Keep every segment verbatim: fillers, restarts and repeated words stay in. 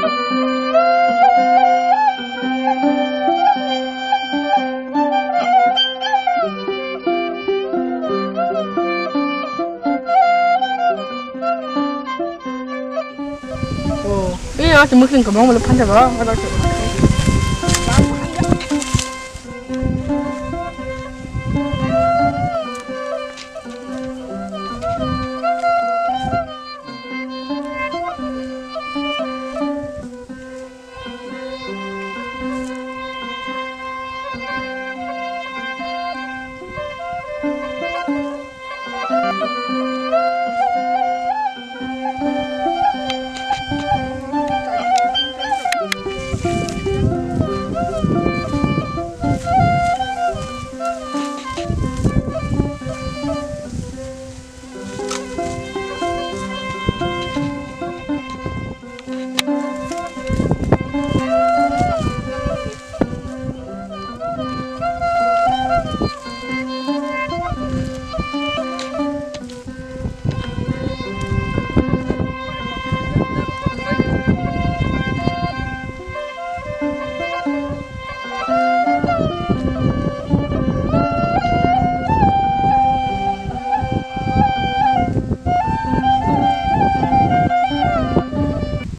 Oh, iya, cuma kering kebang boleh panjang lah.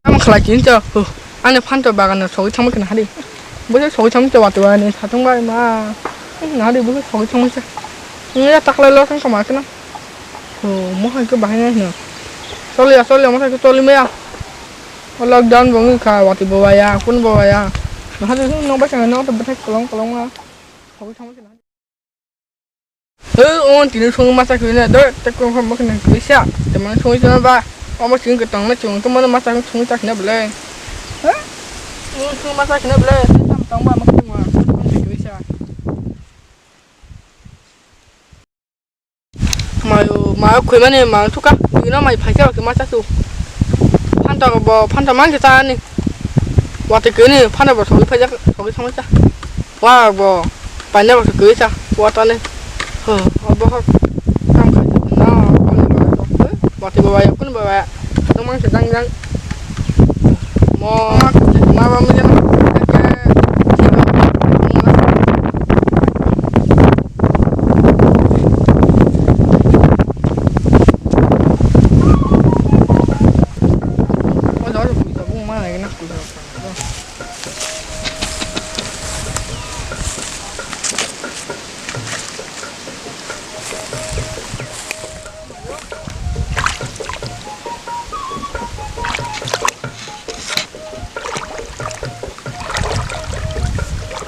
Tamo khlai tini to, huh, ani phanto bagan no sogwi thangma khe nahadi. Bo se sogwi thangma khe watwi watwi satung bai ma. Nahadi bo se sogwi thangma khe. Nge taklai lo thang kama khe na. Huh, mo hai khe bahai nai hino. Choli ya, choli ya, mo hai khe choli maya. O lockdown bo wngkha, watwi bo waya, kun bo waya. Nahadi no bai khe no to bethai kolong kolong ma. Sogwi thangma khe nahadi. Hei, o tini songwi masa khwina do, tei kung kha mokhe nang kwisa. Tei mano songwi chana ba, omo sing ke tong na chung, tei mano masa songwi chakna belai. Ha? Songwi masa khwina belai, tei tam tong ba mokhe tong ma, kwisa. Mayo, mayo khoi mani, mayo thuka, tini no mai phaisa ke masa su. Phanta bo, phanta man ke ta ni. Watwi kwini phano bo sogwi phaijak, sogwi thangwi cha. Wa bo paina bo kwisa, wa tani. Ho, obo ho. Tam khai na, paina bo. Watwi bo wa, kun bo wa. Tongmang se jang jang. Mo, ma ba mo jang.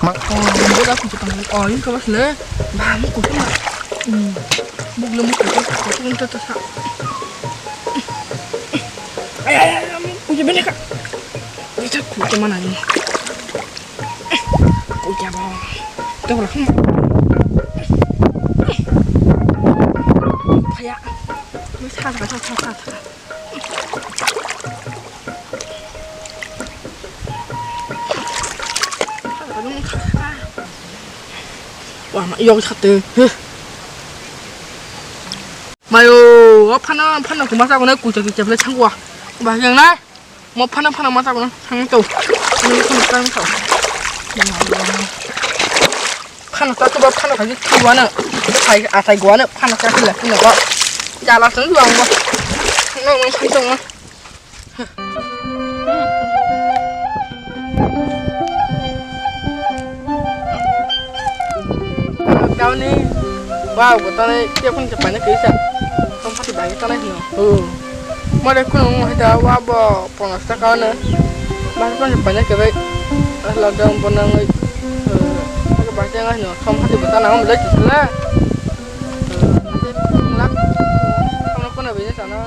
Ma, oh, ini dah aku tukang. Oh, ini kau sini. Bah, mau kutu mah. Hmm. Buk lemu kutu, kutu kita tak. Ay, ay, ay, ay, kutu benek kak. Kita kutu mana ni? Kutu apa? Kita berapa? Paya. Ini salah, salah, salah, salah. Wah, mak yok sate. Mayo, o phano, phano ko masa ko na kucha kucha phle changwa. Ba yang na. Mo phano, phano masa ko na chang to. Ni ko chang to. Phano ta to ba phano khaji thiwa na. Khai atai gwa na phano ka khila phano ba. Jala sang duang ba. No no phano ma. Kauni ba bo tane ke phano paina kisa. Som pati bai tane no. Oh. Mare kuno mo hita wa bo ponos taka ne. Ba ko ne panya ke bai. Asla dong bonang ngai. Ba ke ba jang no som hati bata na mo lai tisla. Lak. Kono kono bini sana.